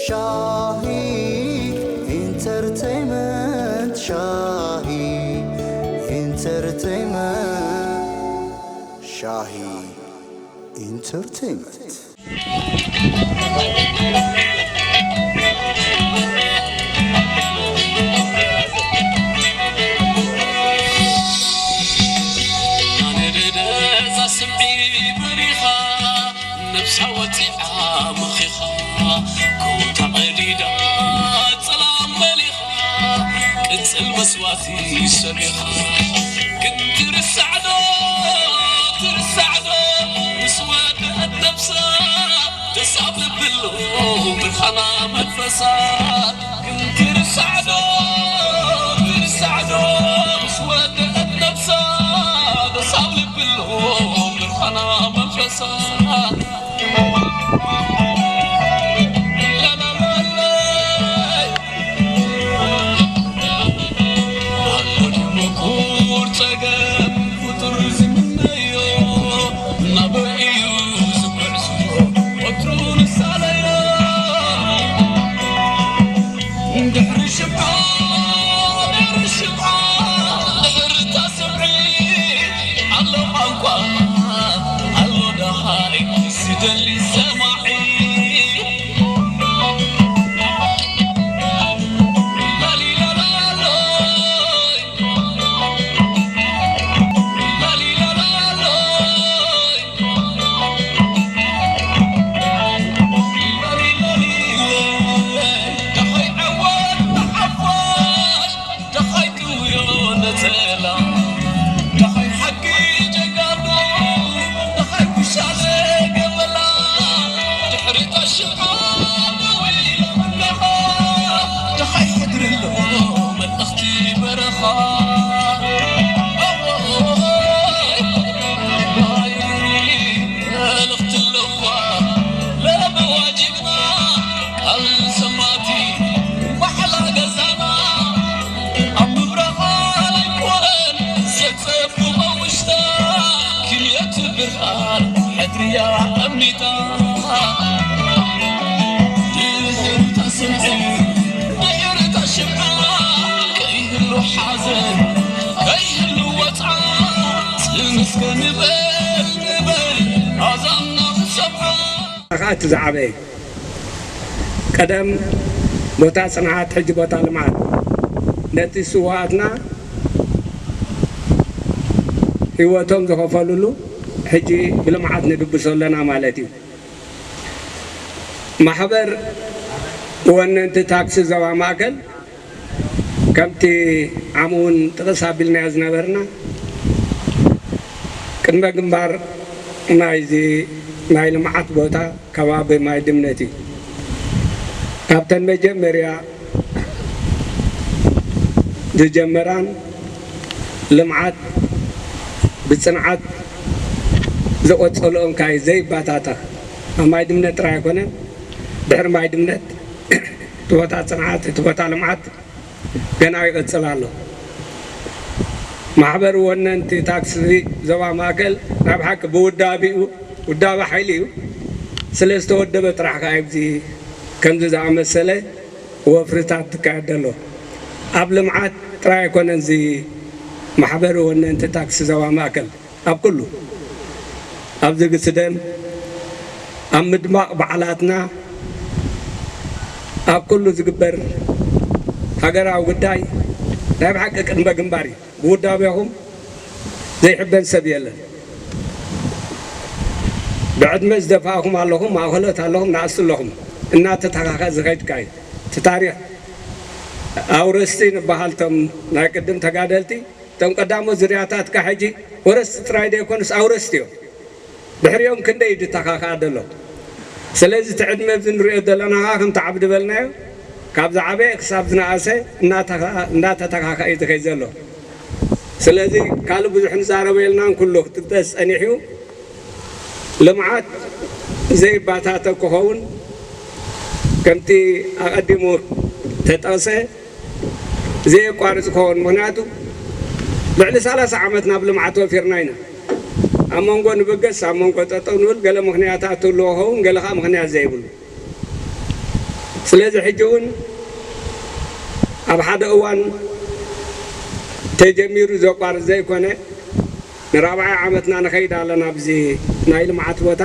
ሻሂ ኢንተርቴይመንት፣ ሻሂ ኢንተርቴይመንት፣ ሻሂ ኢንተርቴይመንት። ኣነ ደደዛ ስምዒ በሪኻ፣ ነብሳ ወጺዓ መኺኻ፣ ኮታ ቀዲዳ ጸላም መሊኻ፣ ቅጽል መስዋእቲ ሰቢኻ። ግን ትርሳዕ ዶ፣ ትርሳዕ ዶ፣ ምስ ወደአት ነብሳ፣ ደስ ኣብ ልቢ ኣሎ ብርሃና መንፈሳ። ግን ትርሳዕ ዶ፣ ትርሳዕ ዶ፣ ምስ ወደአት ነብሳ፣ ደስ ኣብ ልቢ ኣሎ ብርሃና መንፈሳ። ላላላላይ። ኣሎ ድዩ ምቁር ጸገም ፍጡር ዝምነዮ? ናበይ እዩ ዝጉዕዞ ወትሩ ንሳለዮ? ድሕሪ ሽምዓ፣ ድሕሪ ሽምዓ፣ ድሕሪ እታ ስምዒ፣ ኣሎ ቋንቋ፣ ኣሎ ደሃይ፣ ዝደሊ ሰማዒ። ላሊላላሎይ፣ ላሊላላሎይ። መልእኽቲ ኣለዋ ለበዋ ጅግና፣ ቃል ሰማዕቲ ዋሕላ ገዛና። ኣብ ምብራቓ ኣይኮነን ዘጸብቖ ውሽጣ፣ ክንየት ብርሃን ሕድርያ ኣሚታ። ድሕሪ እታ ስምዒ፣ ድሕሪ እታ ሽምዓ፣ ከይህሉ ሓዘን፣ ከይህሉ ወጽዓ፣ ትመስገን ንበል፣ ንበል ኣዛና ክሰምዓ። ከኣ እቲ ዝዓበየ ቀደም ቦታ ጽንዓት፣ ሕጂ ቦታ ልምዓት። ነቲ ስውኣትና ህይወቶም ዝኸፈሉሉ ሕጂ ብልምዓት ንድብሶ ኣለና ማለት እዩ። ማሕበር ወነንቲ ታክሲ ዞባ ማእከል፣ ከምቲ ዓሙ እውን ጥቕስ ኣቢልናዮ ዝነበርና፣ ቅድመ ግንባር ናይዚ ናይ ልምዓት ቦታ ከባቢ ማይ ድምነት እዩ። ካብተን መጀመርያ ዝጀመራን ልምዓት ብጽንዓት ዝቐጸልኦን ካይ ዘይባታታ ኣብ ማይ ድምነት ጥራይ ኣይኮነን። ድሕሪ ማይ ድምነት እቲ ቦታ ጽንዓት፣ እቲ ቦታ ልምዓት ገና ይቕጽል ኣሎ። ማሕበር ወነንቲ ታክሲ ዞባ ማእከል ናይ ብሓቂ ብውዳቢኡ፣ ውዳበ ሓይሊ እዩ። ስለ ዝተወደበ ጥራሕ ከኣ ኣብዚ ከምዚ ዝኣመሰለ ወፍርታት ዝካየድ ዘሎ። ኣብ ልምዓት ጥራይ ኣይኮነን እዚ ማሕበር ወነንቲ ታክሲ ዞባ ማእከል፣ ኣብ ኩሉ፣ ኣብ ዝግስደም፣ ኣብ ምድማቕ በዓላትና፣ ኣብ ኩሉ ዝግበር ሃገራዊ ጉዳይ ናይ ብሓቂ ቅድመ ግንባር እዩ። ብውዳቤኹም ዘይሕበን ሰብ የለን። ብዕድመ ዝደፋእኹም ኣለኹም፣ ማእኸሎት ኣለኹም፣ ንኣስቱ ኣለኹም። እናተተኻኸ ዝኸድካ እዩ። እቲ ታሪኽ ኣውረስቲ ንበሃል፣ እቶም ናይ ቅድም ተጋደልቲ፣ እቶም ቀዳሞት ዝርያታትካ ሕጂ ወረስቲ ጥራይ ዘይኮኑስ ኣውረስቲ እዮም። ድሕሪኦም ክንደይ እዩ ዝተኻኽኣ ዘሎ። ስለዚ እቲ ዕድመ ኣብዚ ንሪኦ ዘለና ኸዓ ከምቲ ዓብዲ በልናዮ፣ ካብ ዝዓበየ ክሳብ ዝነኣሰ እናተኻ-፣ እናተተኻኽኣ እዩ ዝኸይድ ዘሎ። ስለዚ ካልእ ብዙሕ ንዛረቦ የልናን፣ ኩሉ ክትግደስ ጸኒሑ እዩ። ልምዓት ዘይባታተ ክኸውን ከምቲ ኣቐዲሙ ተጠቕሰ ዘየቋርጽ ክኸውን፣ ምኽንያቱ ልዕሊ ሰላሳ ዓመት ናብ ልምዓት ወፊርና ኢና። ኣብ መንጎ ንብገስ፣ ኣብ መንጎ ጠጠው ንብል፣ ገለ ምኽንያታት ትህልዎ ኸውን፣ ገለ ከዓ ምኽንያት ዘይብሉ። ስለዚ ሕጂ እውን ኣብ ሓደ እዋን ተጀሚሩ ዘቋርጥ ዘይኮነ፣ ንራብዓይ ዓመትና ንኸይድ ኣለና። ኣብዚ ናይ ልምዓት ቦታ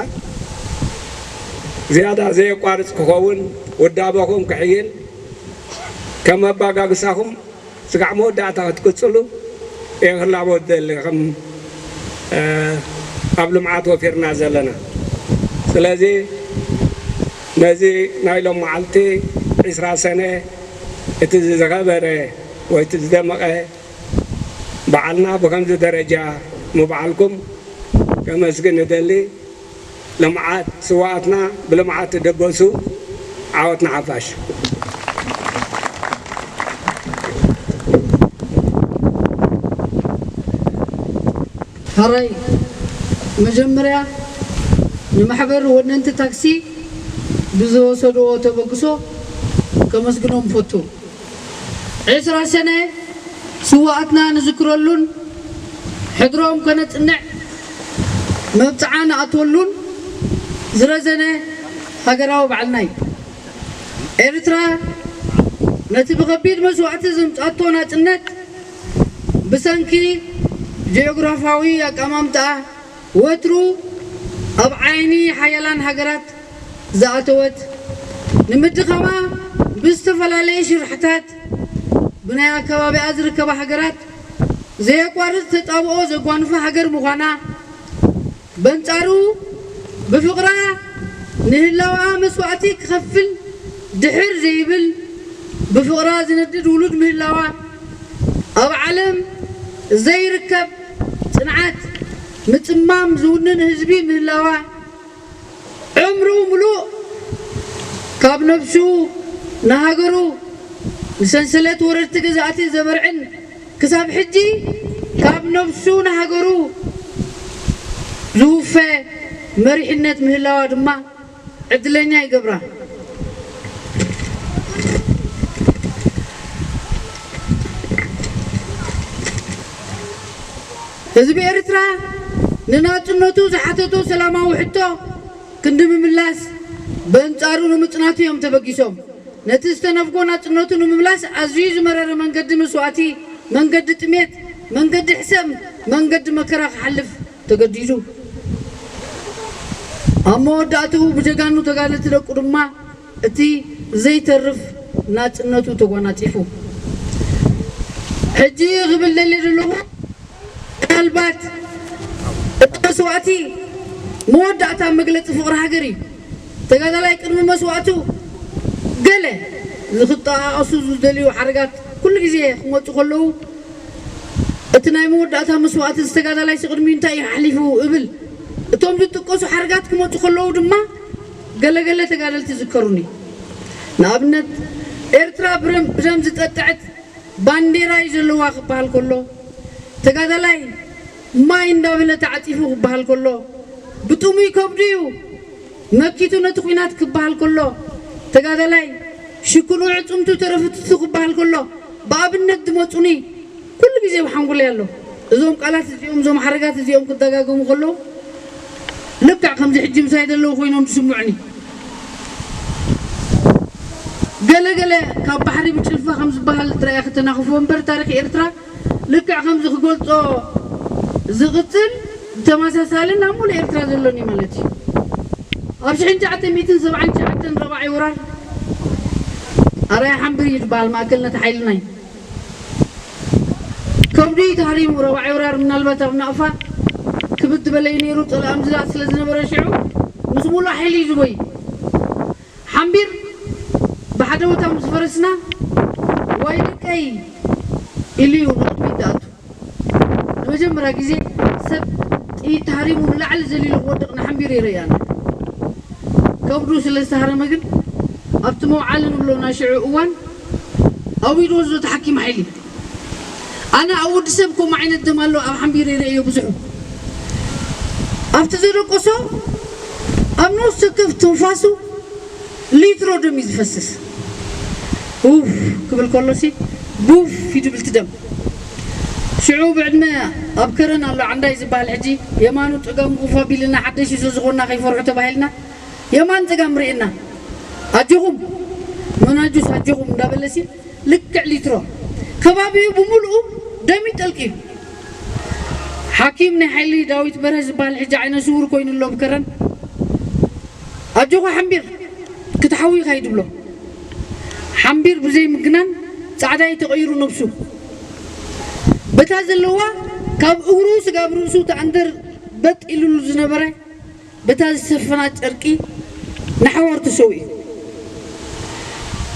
ዝያዳ ዘየቋርፅ ክኸውን፣ ውዳበኹም ክሕይል፣ ከም ኣባጋግሳኹም ስጋዕ መወዳእታ ክትቅፅሉ እየ ክላቦት ደሊ፣ ከም ኣብ ልምዓት ወፊርና ዘለና። ስለዚ ነዚ ናይ ሎም መዓልቲ ዒስራ ሰነ እቲ ዝኸበረ ወይ እቲ ዝደመቐ በዓልና ብከምዚ ደረጃ ምብዓልኩም ከመስግን እደሊ። ልምዓት ስዋኣትና ብልምዓት ትደበሱ። ዓወት ንሓፋሽ። ሕራይ መጀመርያ ንማሕበር ወነንቲ ታክሲ ብዝወሰድዎ ተበግሶ ከመስግኖም ፈቱ። ዕስራ ሰነ ስዋኣትና ንዝክረሉን ሕድሮም ከነጽንዕ መብጽዓ ንኣትወሉን ዝረዘነ ሃገራዊ በዓልና እዩ። ኤርትራ ነቲ ብኸቢድ መስዋእቲ ዘምጻቶ ናጽነት ብሰንኪ ጂኦግራፋዊ ኣቀማምጣ ወትሩ ኣብ ዓይኒ ሓያላን ሃገራት ዝኣተወት ንምድኻማ ብዝተፈላለየ ሽርሕታት ብናይ ኣከባቢኣ ዝርከባ ሃገራት ዘየቋርጽ ተጻብኦ ዘጓንፋ ሃገር ምዃና በንጻሩ ብፍቕራ ንህላወኣ መስዋእቲ ክኸፍል ድሕር ዘይብል ብፍቕራ ዝነድድ ውሉድ ምህላዋ ኣብ ዓለም ዘይርከብ ጽንዓት ምጽማም ዝውንን ህዝቢ ምህላዋ ዕምሩ ምሉእ ካብ ነብሱ ንሃገሩ ንሰንሰለት ወረርቲ ገዛእቲ ዘበርዕን ክሳብ ሕጂ ካብ ነብሱ ንሃገሩ ዝውፈ መሪሕነት ምህላዋ ድማ ዕድለኛ ይገብራ። ህዝቢ ኤርትራ ንናጽነቱ ዝሓተቶ ሰላማዊ ሕቶ ክንዲ ምምላስ በንጻሩ ንምጽናቱ እዮም ተበጊሶም። ነቲ ዝተነፍጎ ናጽነቱ ንምምላስ ኣዝዩ ዝመረረ መንገዲ መስዋእቲ፣ መንገዲ ጥሜት፣ መንገዲ ሕሰም፣ መንገዲ መከራ ክሓልፍ ተገዲዱ። ኣብ መወዳእትኡ ብጀጋኑ ተጋደልቲ ደቁ ድማ እቲ ዘይተርፍ ናጽነቱ ተጓናጺፉ። ሕጂ ክብል ደልየ ዘለኹ ምናልባት እቲ መስዋእቲ መወዳእታ መግለጺ ፍቕሪ ሃገር እዩ። ተጋዳላይ ቅድሚ መስዋእቱ ገለ ዝኽጠቓቐሱ ዝደልዩ ሓረጋት ኩሉ ግዜ ክመፁ ከለዉ እቲ ናይ መወዳእታ መስዋእቲ እዚ ተጋዳላይ ቅድሚ እንታይ እዩ ሓሊፉ እብል። እቶም ዝጥቀሱ ሓረጋት ክመፁ ከለዉ ድማ ገለገለ ተጋደልቲ ይዝከሩኒ። ንኣብነት ኤርትራ ብደም ዝጠጠዐት ባንዴራ እዩ ዘለዋ ክበሃል ከሎ ተጋዳላይ ማይ እንዳበለ ተዓፂፉ ክበሃል ከሎ ብጥሙይ ከብዱ እዩ መኪቱ ነቲ ኲናት ክበሃል ከሎ ተጋዳላይ ሽክኑ ዕፅምቱ ተረፍትቱ ክበሃል ከሎ ብኣብነት ዝመፁኒ ኩሉ ግዜ ብሓንጎለይ ኣሎ። እዞም ቃላት እዚኦም እዞም ሓረጋት እዚኦም ክደጋገሙ ከለዉ ልክዕ ከምዚ ሕጂ ምሳይ ዘለዉ ኮይኖም ዝስምዑኒ። ገለ ገለ ካብ ባሕሪ ብጭልፋ ከም ዝበሃል ጥራይ እያ ክተናኽፎ እምበር ታሪኽ ኤርትራ ልክዕ ከምዚ ክገልጾ ዝቕጽል ተመሳሳልን ኣብ ሙሉእ ኤርትራ ዘሎን እዩ ማለት እዩ። ኣብ ሽሕን ትሽዓተ ሚእትን ሰብዓን ትሽዓተን ረባዒ ወራር ኣራያ ሓምብር እዩ ዝበሃል ማእከልነት ሓይልና እዩ። ከብዱ እዩ ተሃሪሙ ረባዒ ወራር ምናልባት ኣብ ናቕፋ ክብድ በለይ ነይሩ ጸላእም ዝላ ስለ ዝነበረ ሽዑ ምስ ሙሉእ ሓይሊ እዩ ዝበይ ሓምቢር ብሓደ ቦታ ምስ ፈረስና ዋይ ደቀይ ኢሉ እዩ ንቕድሚት ዝኣቱ። ንመጀመርያ ግዜ ሰብ ጥይት ተሃሪሙ ንላዕሊ ዘሊሉ ክወድቕ ንሓምቢር ይርእያና። ከብዱ ስለ ዝተሃረመ ግን ኣብቲ መውዓሊ ንብሎ ናይ ሽዑ እዋን ኣዊድዎ ዘሎ ተሓኪም ሓይሊ ኣነ ኣብ ወዲ ሰብ ከምኡ ዓይነት ደም ኣሎ ኣብ ሓምቢር ይርእዮ ብዙሑ ኣብቲ ዘደቆሶ ኣብ ነፍሲ ወከፍ ትንፋሱ ሊትሮ ደም እዩ ዝፈስስ። ኡፍ ክብል ከሎሲ ቡፍ እዩ ድብል እቲ ደም። ሽዑ ብዕድመ ኣብ ከረን ኣሎ ዓንዳይ ዝበሃል ሕጂ የማኑ ጸጋሙ ኮፍ ኣቢልና ሓደሽ እዩ ዝኾንና ከይፈርሑ ተባሂልና የማን ጸጋም ርእና ኣጆኹም መናጁስ ኣጆኹም እንዳበለሲ ልክዕ ሊትሮ ከባቢኡ ብምሉኡ ደም ይጠልቂ እዩ። ሓኪም ናይ ሓይሊ ዳዊት በርሀ ዝበሃል ሕጂ ዓይነ ስውር ኮይኑ ኣሎ ብከረን ኣጆኻ ሓምቢር ክትሓዊ ኢኻ ይድብሎ። ሓምቢር ብዘይ ምግናን ጻዕዳ እዩ ተቐይሩ ነብሱ። በታ ዘለዋ ካብ እግሩ ስጋብ ርእሱ ተኣንደር በጥ ኢሉሉ ዝነበረ በታ ዝሰፈና ጨርቂ ንሓዋር ተሰዊኡ።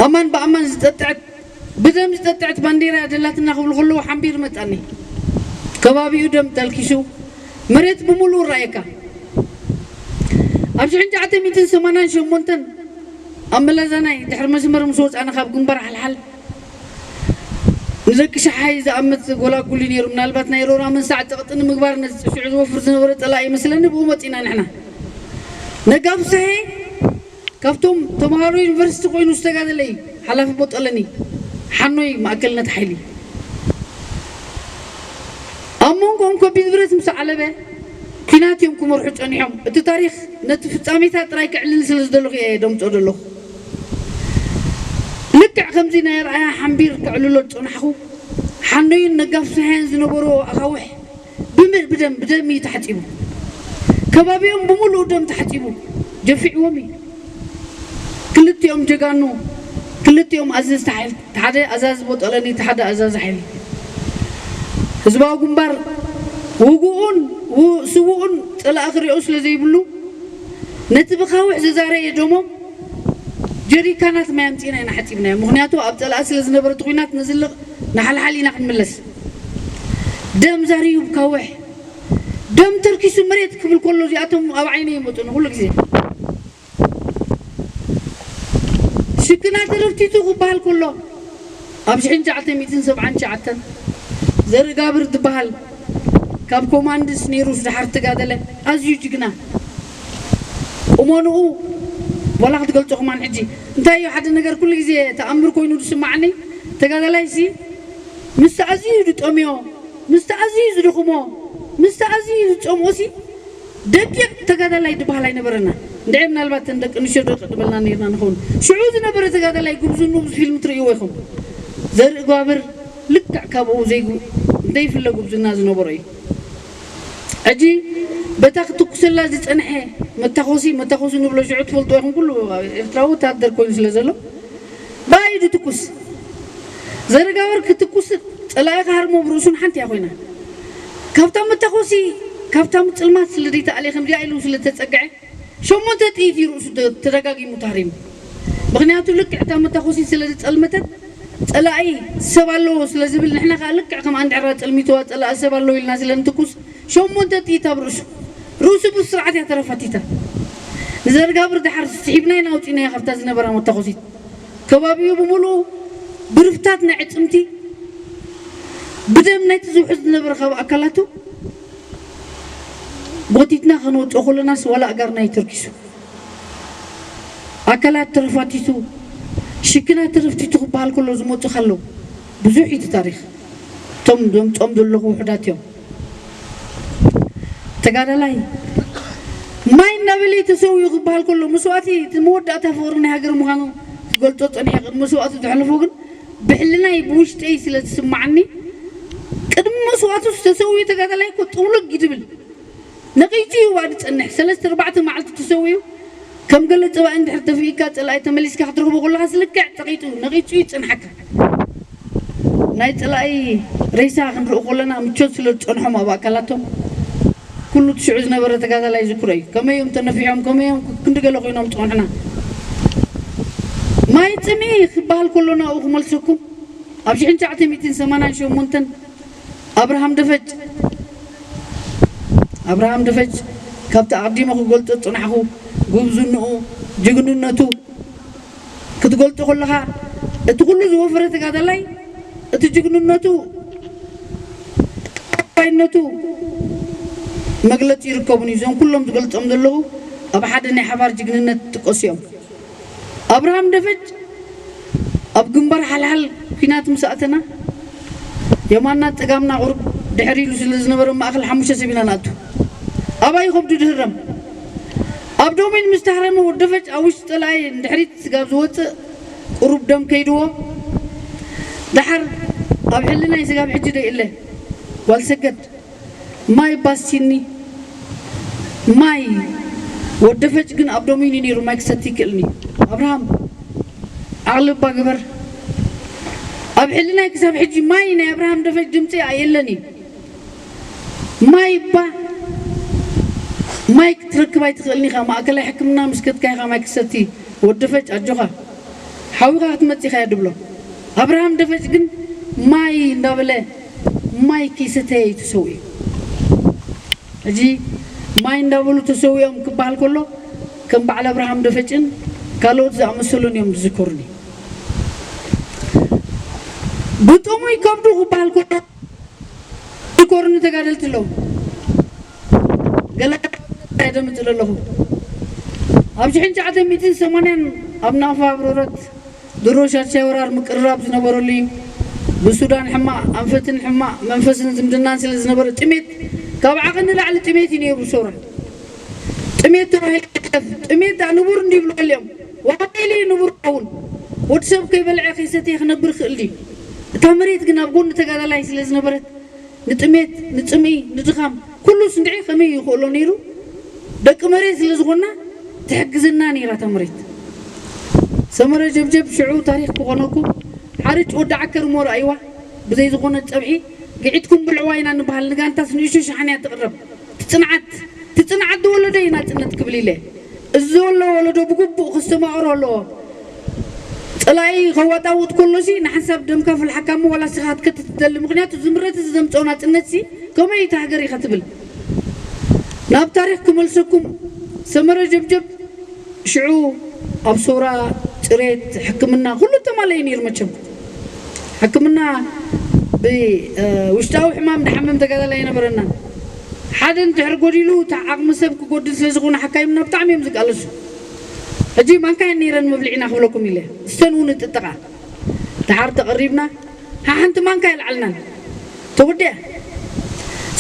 ኣማን ብኣማን ዝጠጥዐት ብደም ዝጠጥዐት ባንዴራ ደላትና ክብሉ ከለዉ ሓምቢር መጻኒ። ከባቢኡ ደም ተልኪሱ መሬት ብምሉኡ ራየካ። ኣብ ሽሕን ትሽዓተ ሚእትን ሰማንያን ሸሞንተን ኣብ መላዛናይ ድሕሪ መስመር ምስ ወፃእና ካብ ግንባር ሓልሓል ንደቂ ሸሓይ ዝኣምት ጎላጉል እዩ ነይሩ። ምናልባት ናይ ሮራ መንሳዕ ፀቕጢ ንምግባር ነዚ ሽዑ ዝወፍር ዝነበረ ፀላኢ ይመስለኒ። ብኡ መፂና ንሕና ነጋብ ሰሄ ካብቶም ተምሃሮ ዩኒቨርሲቲ ኮይኑ ዝተጋደለ እዩ። ሓላፊ ቦጠለኒ ሓኖይ ማእከልነት ሓይሊ ኣብ መንጎኦም ከቢድ ብረት ምስ ዓለበ ኲናት እዮም ክመርሑ ጸኒሖም። እቲ ታሪኽ ነቲ ፍጻሜታት ጥራይ ከዕልል ስለ ዝደለኹ እየ ደምጾ ዘለኹ። ልክዕ ከምዚ ናይ ኣርኣያ ሓምቢር ከዕልሎ ዝጸናሕኹ ሓኖይን ነጋፍ ሰሃያን ዝነበርዎ ኣኻውሕ ብም- ብደም ብደም እዩ ተሓጺቡ። ከባቢኦም ብምሉኡ ደም ተሓጺቡ ጀፊዕዎም እዩ። ክልቲኦም ጀጋኑ ክልቲኦም ኣዘዝቲ ሓይሊ ሓደ ኣዛዚ ቦጠለኒ እቲ ሓደ ኣዛዚ ሓይሊ ህዝባዊ ግንባር ውግኡን ው- ስውኡን ጸላኢ ክሪኦ ስለ ዘይብሉ ነቲ ብኻውሕ ዝዛረየ ደሞም ጀሪካናት ማይ ኣምጺእና ኢና ሓጺብናዮ። ምኽንያቱ ኣብ ጸላኢ ስለ ዝነበረ እቲ ኲናት ንዝልቕ ንሓልሓል ኢና ክንምለስ። ደም ዛርዩ ብካውሕ ደም ተርኪሱ መሬት ክብል ከሎ እዚኣቶም ኣብ ዓይነ ይመፁ ንኩሉ ግዜ ሽክና ተረፍቲቱ ክበሃል ከሎ ኣብ ሽሕን ትሽዓተ ሚእትን ሰብዓን ትሽዓተን ዘርኢ ጋብር ዝበሃል ካብ ኮማንድስ ነይሩ ዝድሓር ተጋደለ ኣዝዩ ጅግና ቁመንኡ ዋላ ክትገልፆ ከማን ሕጂ እንታይ እዩ ሓደ ነገር ኩሉ ግዜ ተኣምር ኮይኑ ዝስማዓኒ ተጋዳላይ ሲ ምስቲ ኣዝዩ ዝጠምዮ ምስቲ ኣዝዩ ዝድኽሞ ምስቲ ኣዝዩ ዝፀምኦ ሲ ደቂቕ ተጋዳላይ ዝበሃል ኣይነበረና። እንድዒ ምናልባት እተን ደቂ ኣንስትዮ ደቂ ድበልና ነይርና ንኸውን። ሽዑ ዝነበረ ተጋዳላይ ጉብዝንኡ ኣብዚ ፊልም ትርእይዎ ኢኹም። ዘርኢ ጓብር ልክዕ ካብኡ ዘይጉ- ዘይፍለ ጉብዝና ዝነበሮ እዩ። ሕጂ በታ ክትኩሰላ ዝጸንሐ መታኾሲ መታኾሲ ንብሎ ሽዑ ትፈልጥዎ ኢኹም ኩሉ ኤርትራዊ ወታደር ኮይኑ ስለ ዘሎ ብኣይ ድትኩስ ዘረጋበር ክትኩስ ጸላኢ ክሃርሞ ብርእሱን ሓንቲ እያ ኮይና ካብታ መታኾሲ ካብታ ምጽልማት ስለ ዘይተኣልየ ከምዚኣ ኢሉ ስለ ተጸግዐ ሸሞንተ ጥይት እዩ ርእሱ ተ- ተደጋጊሙ ተሃሪሙ ምኽንያቱ ልክዕ እታ መታኾሲ ስለ ዝጸልመተት ጸላኢ ሰብ ኣለዎ ስለ ዝብል ንሕና ከዓ ልክዕ ከም ኣንድዕራ ጸልሚትዋ ጸላኢ ሰብ ኣለዎ ኢልና ስለ ንትኩስ ሸሞንተ ጥይት ኣብ ርእሱ ርእሱ ብስርዓት እያ ተረፋቲታ ንዘርጋብር ድሓር ስሒብና ኢና ኣውፂናዮ ካብታ ዝነበራ መታኾሲት ከባቢኡ ብምሉኡ ብርፍታት ናይ ዕፅምቲ ብደም ናይቲ ዝውሕዝ ዝነበረ ካብ ኣካላቱ ጎቲትና ከነውፅኦ ከለናስ ዋላ ኣጋርና ይተርኪሱ ኣካላት ተረፋቲቱ ሽክና ተረፍቲቱ ክበሃል ከሎ ዝመፁ ከለዉ ብዙሕ እዩ እቲ ታሪክ እቶም ዘምፆም ዘለኹ ውሕዳት እዮም ተጋዳላይ ማይ እናበለ ተሰዊኡ ክበሃል ከሎ መስዋእቲ እቲ መወዳእታ ፍቅሪ ናይ ሃገር ምዃኑ ክገልፆ ፀኒሐ ቅድሚ መስዋእቱ ዘሕለፎ ግን ብሕልናይ ብውሽጠይ ስለ ዝስማዓኒ ቅድሚ መስዋእቱ ዝተሰዊኡ ተጋዳላይ እኮ ጥውልግ ይድብል ነቒፁ እዩ እባ ዝፀንሕ ሰለስተ ኣርባዕተ መዓልቲ ተሰዊኡ ከም ገለ ፀባኢ እንድሕር ተፍኢካ ፀላኢ ተመሊስካ ክትረኽቦ ከለኻስ ልክዕ ፀቒጡ ነቒፁ እዩ ዝፀንሓካ ናይ ፀላኢ ሬሳ ክንርኢ ከለና ምቾት ስለ ዝፀንሖም ኣብ ኣካላቶም ኩሉ እቲ ሽዑ ዝነበረ ተጋዳላይ ዝክሮ እዩ ከመይ እዮም ተነፊሖም ከመይ እዮም ክንዲ ገለ ኮይኖም ፀንሑና ማይ ፅምኢ ክበሃል ከሎ ናብኡ ክመልሰኩም ኣብ ሽሕን ትሽዓተ ሚእትን ሰማንያን ሸሞንተን ኣብርሃም ደፈጭ ኣብርሃም ደፈጭ ካብቲ ኣቕዲመ ክገልጾ ዝጽናሕኹ ጉብዝንኡ፣ ጅግንነቱ ክትገልጾ ከለኻ እቲ ኩሉ ዝወፈረ ተጋዳላይ እቲ ጅግንነቱ ተወፋይነቱ መግለጺ ይርከቡን እዩ። እዞም ኩሎም ዝገልጾም ዘለኹ ኣብ ሓደ ናይ ሓባር ጅግንነት ዝጥቀሱ እዮም። ኣብርሃም ደፈጭ ኣብ ግንባር ሓልሓል ኲናት ምስ ኣተና የማና ጸጋምና ቁሩብ ድሕር ኢሉ ስለ ዝነበረ ማእኸል ሓሙሽተ ሰብ ኢና ንኣቱ። ኣባይ ከብዱ ድህረም ኣብ ዶሚን ምስ ተሃረመ ወደፈጭ ኣብ ውሽጢ ጸላኢ ንድሕሪት ስጋብ ዝወፅእ ቁሩብ ደም ከይድዎ። ደሓር ኣብ ሕልናይ ስጋብ ሕጂ ደይእለ ጓል ሰገድ ማይ ባስቲኒ ማይ ወደፈጭ ግን ኣብ ዶሚን እዩ ነይሩ። ማይ ክሰቲ ይክእልኒ ኣብርሃም ዓቕሊ እባ ግበር። ኣብ ሕልናይ ክሳብ ሕጂ ማይ ናይ ኣብርሃም ደፈጭ ድምፂ ኣየለን እዩ። ማይ እባ ማይ ክትረክብ ኣይትኽእልኒ ኢኻ። ማእከላይ ሕክምና ምስ ከድካ ኢኻ ማይ ክትሰቲ። ወዲ ፈጭ ኣጆኻ ሓዊኻ ክትመጽእ ኢኻ እየ ድብሎ። ኣብርሃም ደፈጭ ግን ማይ እንዳበለ ማይ ከይሰተየ እዩ ተሰዊኡ። ሕጂ ማይ እንዳበሉ ተሰዊኦም ክበሃል ከሎ ከም በዓል ኣብርሃም ደፈጭን ካልኦት ዝኣመሰሉን እዮም ዝዝከሩኒ። ብጥሙይ ከብዱ ክበሃል ከሎ ዝዝከሩኒ ተጋደልቲ ኣለዉ። ገለ የደምጽ ኣለኹ። ኣብ ሽሕን ትሽዓተ ሚእትን ሰማንያን ኣብ ናቕፋ ኣብ ሮረት ድሮ ሻድሻይ ወራር ምቅርራብ ዝነበረሉ እዩ። ብሱዳን ሕማቕ ኣንፈትን ሕማቕ መንፈስን ዝምድናን ስለ ዝነበረ ጥሜት ካብ ዓቐን ንላዕሊ ጥሜት እዩ ነይሩ። ሶራ ጥሜት ተባሂሉ ይሕለፍ። ጥሜት ደኣ ንቡር እንዲ ይብሉ ገሊኦም። ዋላ ኢለ እዩ ንቡር ክኸውን። ወዲ ሰብ ከይበልዐ ከይሰተየ ክነብር ይኽእል ድዩ? እታ መሬት ግን ኣብ ጎኒ ተጋዳላይ ስለ ዝነበረት ንጥሜት፣ ንጽምኢ፣ ንድኻም ኩሉ ስንድዒ ከመይ ይኽእሎ ነይሩ? ደቂ መሬት ስለ ዝኾንና ትሕግዘና ነይራ እታ መሬት። ሰመረ ጀብጀብ ሽዑ ታሪኽ ክኾነኩም ሓርጭ ወዲ ዓከር እሞ ረኣይዋ ብዘይ ዝኾነ ጸብሒ ግዒትኩም ብልዕዋ ኢና ንበሃል። ንጋንታስ ንእሽቶ ሸሓን እያ ትቕረብ። ትጽንዓት ትጽንዓት ዝወለዶ እዩ ናጽነት ክብል ኢለ። እዚ ዘሎ ወለዶ ብግቡእ ክስተማቕሮ ኣለዎ። ጸላኢ ከዋጣውጥ ከሎሲ ንሓንሳብ ደምካ ፍልሓካ እሞ ዋላ ስኻ ክትከትት ትደሊ። ምኽንያቱ ዝምረት እዚ ዘምጽኦ ናጽነትሲ ከመይ እዩ እታ ሃገር ኢኻ ትብል? ናብ ታሪኽ ክመልሰኩም ሰመረ ጀብጀብ ሽዑ ኣብ ሶራ ጽሬት ሕክምና ኩሉ ተማለዩ ነይሩ። መቸም ሕክምና ብውሽጣዊ ሕማም ንሓመም ተጋዳላይ ኣይነበረናን። ሓደ እንድሕር ጎዲሉ እቲ ዓቕሚ ሰብ ክጎድል ስለ ዝኾነ ሓካይምና ብጣዕሚ እዮም ዝቃለሱ። ሕጂ ማንካ እየን ነይረን መብልዒና ክብለኩም ኢለ ስተን እውን እጥጥቓ። ደሓር ተቐሪብና ሓንቲ ማንካ የልዓልናን ተወዲኣ።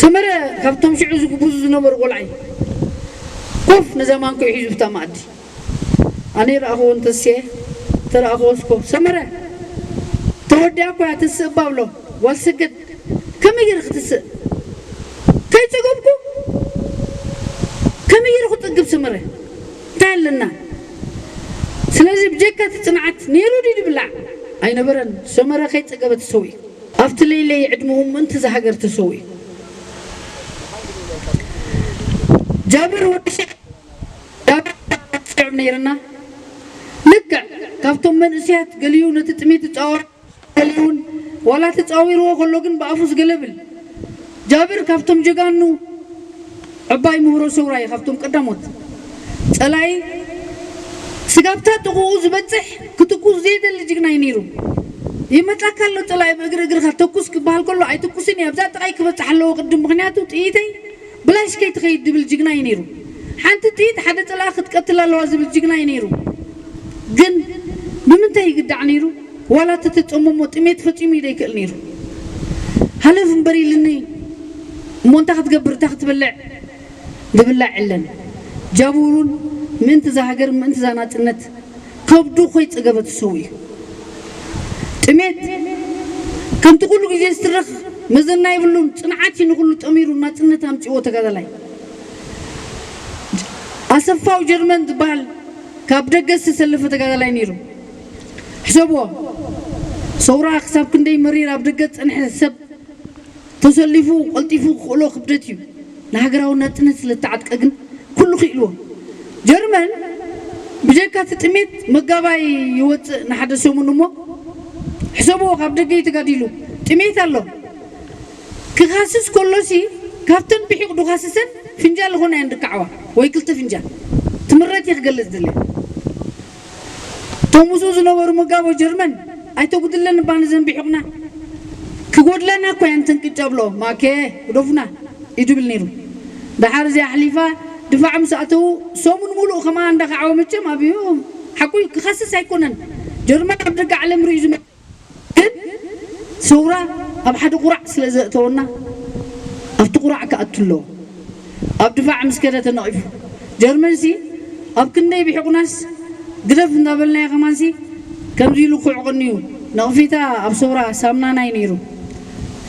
ሰመረ ካብቶም ሽዑ ዝግብዙ ዝነበሩ ቆልዓ እዩ። ኮፍ ነዛ ማንኮ ሒዙ ብታ መኣዲ ኣነ ይረኣኽዎ እንተስየ ተረኣኽዎ እስኮ ሰመረ ተወዲኣ እኮ እያ ትስእ እባ ብሎ። ጓል ሰገድ ከመይ ገይረ ክትስእ ከይጸገብኩ ከመይ ገይረ ክጸግብ ሰመረ እንታይ ኣለና? ስለዚ ብጀካ እቲ ጽንዓት ነይሩ ድዩ ድብላዕ ኣይነበረን። ሰመረ ከይጸገበ ተሰዊኡ ኣብቲ ለይለይ ዕድመኡ ምእንቲ እዛ ሃገር ተሰዊኡ። ጃብር ወዲ ሽዕ ዳዊት ነይርና። ልክዕ ካብቶም መንእሰያት ገሊኡ ነቲ ጥሜት ዝጻወር ገሊኡን ዋላ ተጻዊርዎ ከሎ ግን ብኣፉ ዝገለብል ጃብር ካብቶም ጀጋኑ ዕባይ ምህሮ ሰውራ እዩ። ካብቶም ቀዳሞት ጸላኢ ስጋብታ ጥቕኡ ዝበጽሕ ክትኩስ ዘይደሊ ጅግና እዩ ነይሩ። ይመጻካ ኣሎ ጸላኢ ብእግሪ እግርኻ ተኩስ ክበሃል ከሎ ኣይትኩስን እየ ኣብዛ ጥቓይ ክበጽሕ ኣለዎ ቅድም ምኽንያቱ ጥይተይ ብላሽ ከይትኸይድ ዝብል ጅግና እዩ ነይሩ። ሓንቲ ጥይት ሓደ ጸላኢ ክትቀትል ኣለዋ ዝብል ጅግና እዩ ነይሩ። ግን ብምንታይ ይግዳዕ ነይሩ? ዋላ እቲ ተጸመሞ ጥሜት ፈጺሙ እዩ ዘይክእል ነይሩ። ሃለፍ እምበር ኢልኒ እሞ እንታይ ክትገብር እንታይ ክትበልዕ ዝብላዕ የለን። ጃብሩን ምእንቲ እዛ ሃገር ምእንቲ እዛ ናጽነት ከብዱ ከይጸገበ ተሰዊኡ። ጥሜት ከምቲ ኩሉ ግዜ ዝትረኽ መዘና የብሉን። ጽንዓት እዩ ንኹሉ ጠሚሩ ናጽነት ኣምጺዎ ተጋዳላይ። ኣሰፋው ጀርመን ዝበሃል ካብ ደገ ዝተሰለፈ ተጋዳላይ ነይሩ። ሕሰብዎ ሰውራ ክሳብ ክንደይ መሪር ኣብ ደገ ዝጸንሐ ሰብ ተሰሊፉ ቀልጢፉ ክኽእሎ ክብደት እዩ። ንሃገራዊ ናጽነት ስለ እተዓጥቀ ግን ኩሉ ክኢልዎ። ጀርመን ብጀካ እቲ ጥሜት መጋባይ ይወጽእ ንሓደ ሰሙን እሞ ሕሰብዎ ካብ ደገ እዩ ተጋዲሉ። ጥሜት ኣሎ። ክኻስስ ከሎሲ ካብተን ብሒቕ ድኻስሰን ፍንጃል ዝኾና እየን ድካዕዋ ወይ ክልተ ፍንጃል ትምረት እየ ክገልጽ ድለ። እቶም ምስኡ ዝነበሩ መጋቦ ጀርመን ኣይተጉድለን እባ ንዘን ብሒቕና ክጎድለና እኮ እየን ተንቅጫ ብሎ ማኬ ግደፉና እዩ ድብል ነይሩ። ደሓር እዚኣ ኣሕሊፋ ድፋዕ ምስ ኣተዉ ሰሙን ሙሉእ ከምኣ እንዳኸዓወ መቸም ኣብዮም ሓቁ እዩ ክኸስስ ኣይኮነን። ጀርመን ኣብ ደገ ዓለም ርእዩ ዝመ ግን ሰውራ ኣብ ሓደ ቁራዕ ስለ ዘእተወና ኣብቲ ቁራዕ ክኣቱ ኣለዎ። ኣብ ድፋዕ ምስ ከደ ተነቒፉ። ጀርመንሲ ኣብ ክንደይ ብሒቑናስ ግደፍ እንዳበልናዮ ከማንሲ ከምዚ ኢሉ ክዕቕን እዩ። ነቕፌታ ኣብ ሰውራ ሳምናናይ ነይሩ።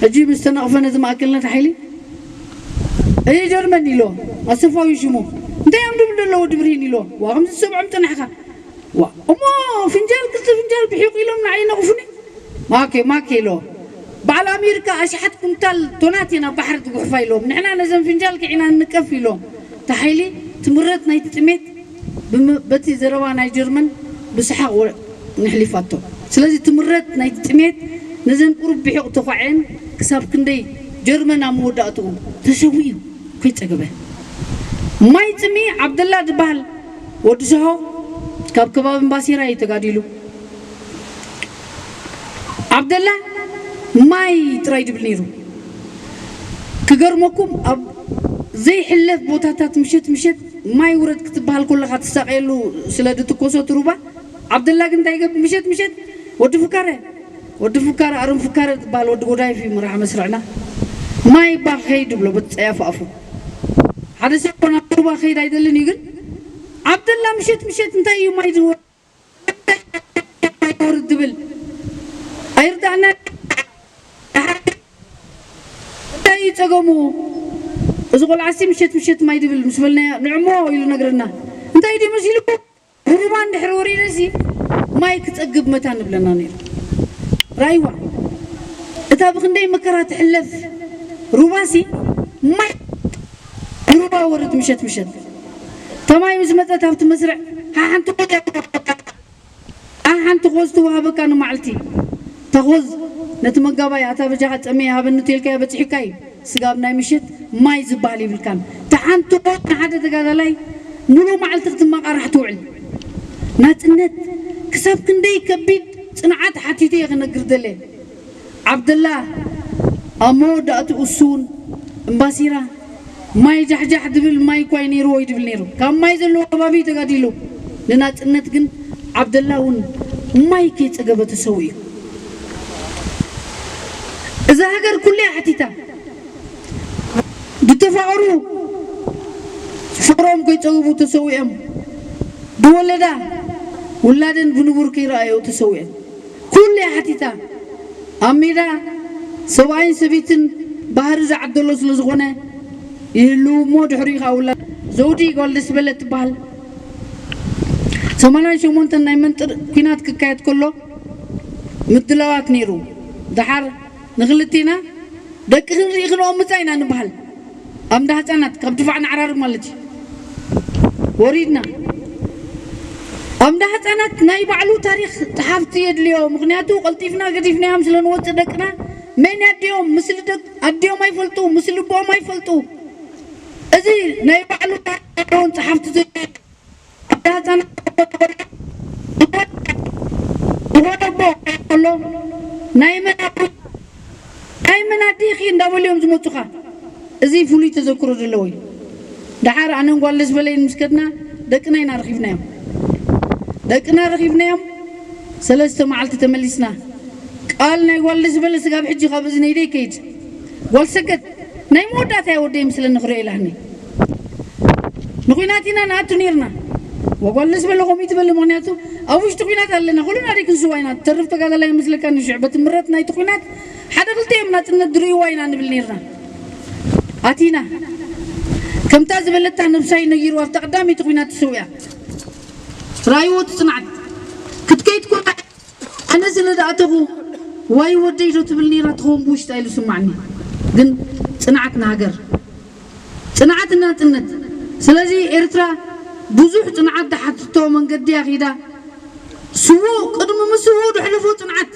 ሕጂ ምስ ተነቕፈ ነቲ ማእከልነት ሓይሊ "እየ ጀርመን" ኢሎ ኣሰፋዊ ሽሙ። "እንታይ እዮም ድብል ዘለዉ ድብሪን?" ኢሎ። "ዋ ከምዚ ዝሰብዖም ጸናሕካ?" "ዋ እሞ ፍንጃል ክልተ ፍንጃል ብሒቑ ኢሎም ንዓይ ነቕፉኒ?" "ማኬ ማኬ" ኢሎ። "በዓል ኣሜሪካ ኣሽሓት ኩንታል ቶናት እየን ኣብ ባሕሪ ዝጉሕፋ" ኢሎም። "ንሕና ነዘን ፍንጃል ኪዒና ንንቀፍ" ኢሎም። እቲ ሓይሊ ትምረት ናይቲ ጥሜት ብም-፣ በቲ ዘረባ ናይ ጀርመን ብሰሓቕ ወ-፣ ንሕሊፋቶ። ስለዚ ትምረት ናይቲ ጥሜት ነዘን ቁሩብ ብሒቕ ተኳዕየን ክሳብ ክንደይ ጀርመን ኣብ መወዳእትኡ ተሰዊኡ ከይጸገበ። ማይ ጽሚ ዓብደላ ዝበሃል ወዲ ሰሆ ካብ ከባቢ እምባሲራ እዩ ተጋዲሉ። ዓብደላ ማይ ጥራይ ድብል ነይሩ። ክገርመኩም ኣብ ዘይሕለፍ ቦታታት ምሸት ምሸት ማይ ውረድ ክትበሃል ከለኻ ትሳቀየሉ ስለ ድትኮሶ ትሩባ። ዓብደላ ግን እንታይ ይገብር? ምሸት ምሸት ወዲ ፍካረ፣ ወዲ ፍካረ፣ ኣረም ፍካረ ዝበሃል ወዲ ጎዳይፍ እዩ መራሕ መስርዕና። "ማይ እባ ከይድ" ብሎ በቲ ጸያፍ ኣፉ። ሓደ ሰብ ኮና ሩባ ከይድ ኣይደልን እዩ፣ ግን ዓብደላ ምሸት ምሸት እንታይ እዩ ማይ ዝወ-፣ ወርድ ድብል? ኣይርዳእና። እንታይ እዩ ጸገሙ? እዚ ቆልዓሲ ምሸት ምሸት ማይ ድብል ምስ በልናዮ፣ "ንዕሞ" ኢሉ ነግረና። እንታይ ድዩ መሲልኩም? ሩባ እንድሕር ወሪደሲ ማይ ክጸግብ መታ ንብለና ነይሩ። ራይዋ፣ እታ ብክንደይ መከራ ትሕለፍ ሩባሲ ማይ ንሩባ ወርድ ምሸት ምሸት። እታ ማይ ምስ መጸት ኣብቲ መስርዕ ሓሓንቲ ቆልያ ሓንቲ ኾዝ ትወሃበካ ንማዕልቲ። እታ ኾዝ ነቲ መጋባይ "ኣታ በጃኻ ጸመየ ሃበኒ" ተልካዮ በጺሕካ እዩ። ስጋብ ናይ ምሸት ማይ ዝበሃል ይብልካን። እታ ሓንቲ ኾዝ ንሓደ ተጋዳላይ ሙሉእ መዓልቲ ክትመቓራሕ ትውዕል። ናጽነት ክሳብ ክንደይ ከቢድ ጽንዓት ሓቲቱ እየ ክነግር ደለ። ዓብደላ ኣብ መወዳእትኡ እሱ እውን እምባሲራ ማይ ጃሕጃሕ ድብል ማይ እኳ እዩ ነይርዎ እዩ ድብል ነይሩ። ካብ ማይ ዘለዎ ከባቢ ተጋዲሉ። ንናጽነት ግን ዓብደላ እውን ማይ ከይጸገበ ተሰዊኡ። እዛ ሃገር ኩሉ እያ ሓቲታ። ዝተፋቐሩ ፍቕሮም ከይጸግቡ ተሰዊኦም። ዝወለዳ ውላደን ብንቡር ከይረኣዮ ተሰዊኦም። ኩሉ እያ ሓቲታ። ኣብ ሜዳ ሰብኣይን ሰበይትን ባህሪ ዝዓደሎ ስለ ዝኾነ ይህልው እሞ ድሕሪኡ ኸዓ ውላድ። ዘውዲ ጓል ደስ በለ ትበሃል። ሰማንያን ሸሞንተን ናይ መንጥር ኲናት ክካየድ ከሎ ምድላዋት ነይሩ። ደሓር ንኽልቴና ደቂ ክንርኢ ክንኦምጻ ኢና ንበሃል። ኣምዳ ህጻናት ካብ ድፋዕ ንዓራርብ ማለት እዩ። ወሪድና ኣምዳ ህጻናት ናይ ባዕሉ ታሪኽ ጸሓፍቲ የድልዮ። ምኽንያቱ ቀልጢፍና ገዲፍናዮም ስለ ንወጽእ ደቅና መን ኣዲኦም፣ ምስሊ ደቅ-፣ ኣዲኦም ኣይፈልጡ፣ ምስሊ ኣቦኦም ኣይፈልጡ። እዚ ናይ ባዕሉ ታሪኽ ዘለዎም ጸሓፍቲ ዘድልዮ ኣምዳ ህጻናት ዝኾነ ኣቦ ከሎ ናይ መን ኣቦ ናይ መን ኣዴኺ እንዳበሉ እዮም ዝመጹኻ። እዚ ፍሉይ ተዘክሮ ዘለዎ እዩ። ደሓር ኣነን ጓል ደስ በለይን ምስ ከድና ደቅና ኢና ረኺብናዮም። ደቅና ረኺብናዮም ሰለስተ መዓልቲ ተመሊስና። ቃል ናይ ጓል ደስ በለ ስጋብ ሕጂ ካብ እዝነይ ደይከይድ። ጓል ሰገድ ናይ መወዳእታ እያ ወደይ ምስለኒ ክርእዮ ኢላኒ። ንኹናት ኢና ንኣቱ ነይርና። ወጓል ደስ በለ ከምኡ ትበሊ፣ ምኽንያቱ ኣብ ውሽጢ ኹናት ኣለና። ኩልና ደይ ክንስዋ ኢና። ትተርፍ ተጋዳላይ ይመስለካ ንሽዕ በቲ ምረት ናይቲ ኹናት ሓደ ክልተ እዮም ናጽነት ድርእይዋ ኢና ንብል ነይርና። ኣቲና ከምታ ዝበለታ ነብሳይ ነጊሩ ኣብታ ቀዳመይቲ ኹናት ተሰዊኣ። ራይዎ እቲ ጽንዓት ክትከይድ ኮና ኣነ ስለ ዝኣተኹ ዋይ ወደይ ዶ ትብል ነይራ ትኸውን ብውሽጣ ኢሉ ስማዕኒ። ግን ጽንዓት ንሃገር፣ ጽንዓት ናጽነት። ስለዚ ኤርትራ ብዙሕ ጽንዓት ዝሓትቶ መንገዲ እያ ኺዳ። ስዉእ ቅድሚ ምስውኡ ዘሕለፎ ጽንዓት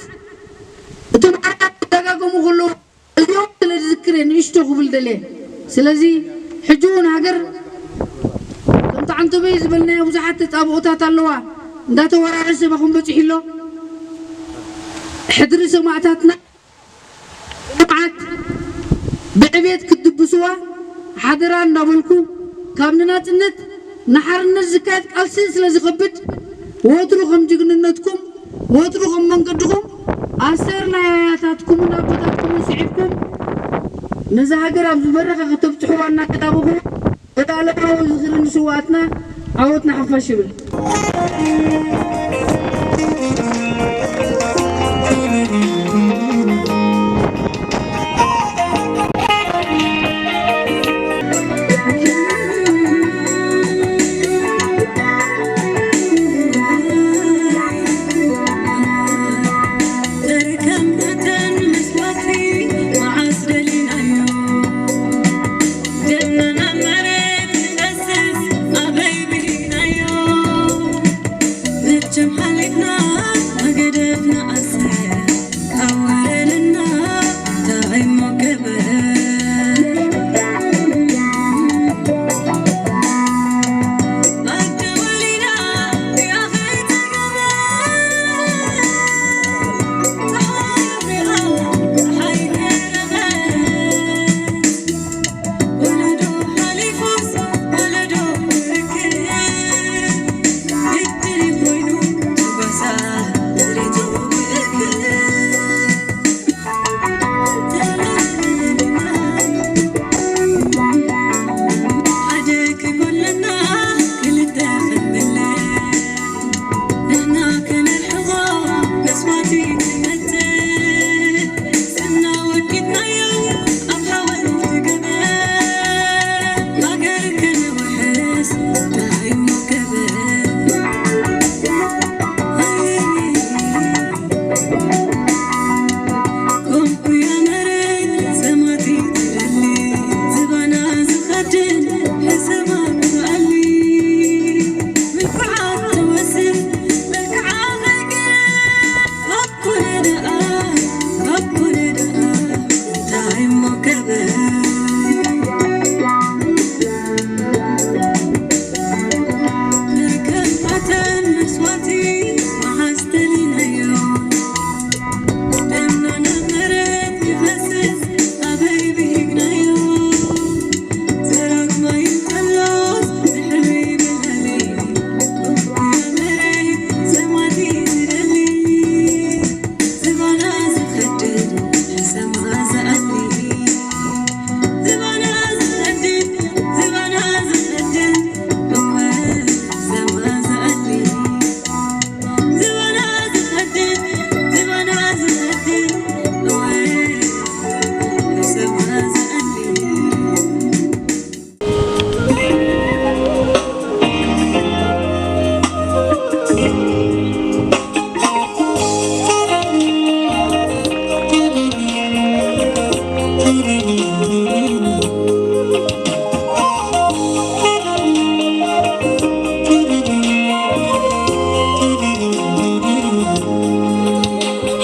እቶም ዓራት ዝደጋገሙ ከለዉ እዚኦም ስለ ዝዝክር እየ ንእሽቶ ክብል ደልየ። ስለዚ ሕጂ እውን ሃገር ከምቲ ዓንተበይ ዝበልናዮ ብዙሓት ተጻብኦታት ኣለዋ። እንዳተወራረሰ ባኹም በጺሑ ኣሎ። ሕድሪ ሰማእታትና ልምዓት ብዕቤት ክትድብስዋ ሓደራ እንዳበልኩ፣ ካብ ንናጽነት ንሓርነት ዝካየድ ቃልሲ ስለ ዝኸብድ፣ ወትሩ ከም ጅግንነትኩም፣ ወትሩ ከም መንገድኹም፣ ኣሰር ናይ ኣያታትኩምን ኣቦታትኩምን ስዒብኩም፣ ነዛ ሃገር ኣብዚ በረኻ ከተብጽሕዋ እናተጣበኹ፣ ዘላለማዊ ዝኽሪ ንስውኣትና፣ ዓወት ንሓፋሽ ይብል።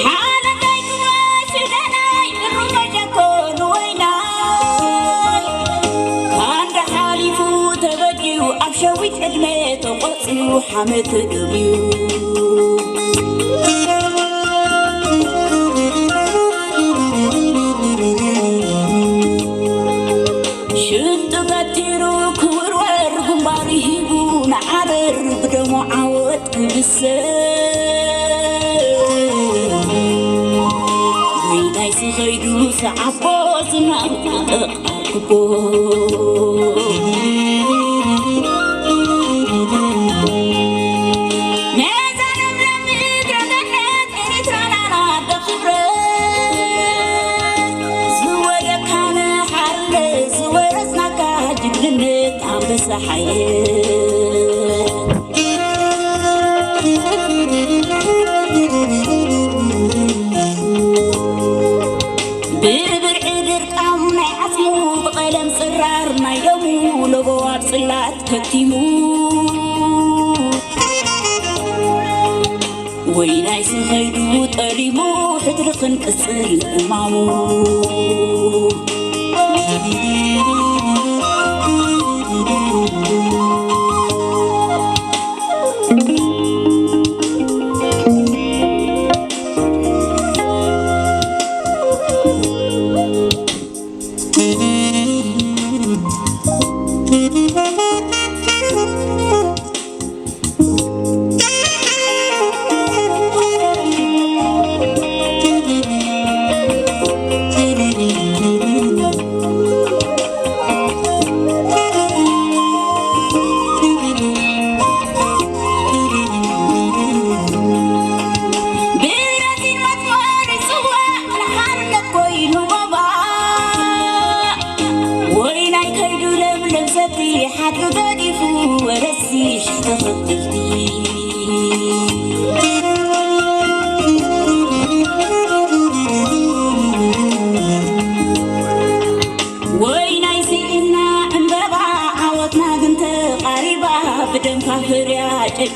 ሓለታይ ክወስደናይ ብሩመ ጀኮኑ ወይናይ ካንደ ሓሊፉ ተበዲኡ ኣብ ሸዊት ዕድመ ተቖጽዩ ሓመድ ተገብዩ። ሽንጡ ገቲሩ ክውርወር ግንባሩ ሂቡ ንዓረር ብደሙ ዓወት ክብሰ ወይናይ ስኸይዱ ሰዓቦ ዝናብ ኣርክቦ። ነዛ ለምለም ምድረ ገነት ኤርትራና ኣደ ክብረት ዝወደካ ንሓርነት ዝወረስናካ ጅግንነት ኣንበሳ ሓይለት። ብብርዒ ድርቃም ናይ ዓጽሙ ብቐለም ጽራር ናይ ደሙ ለበዋ ጽላት ከቲሙ። ወይናይ ስኸይዱ ጠሊሙ ሕድሪ ክንቅጽል እማሙ።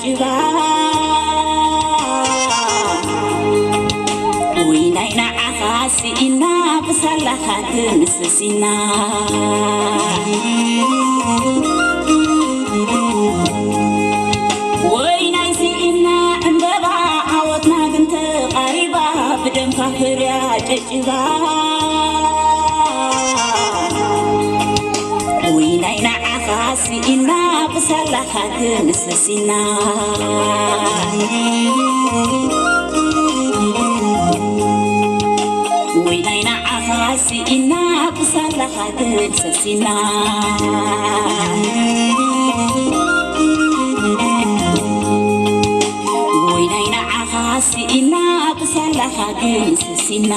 ጅባ ወይ ናይ ንዓኻ ስኢና ብሳላኻ ክንስስ ኢና። ወይ ናይ ስኢና ዕምበባ ዓወትና ግን ተቓሪባ ብደምካ ፍርያ ጨጭባ። ወይ ናይ ንዓኻ ስኢና ብሳላኻ ክንስስ ኢና። ወይ ናይ ንዓኻ ስኢና ብሳላኻ ክንስስ ኢና። ወይ ናይ ንዓኻ ስኢና ብሳላኻ ክንስስ ኢና።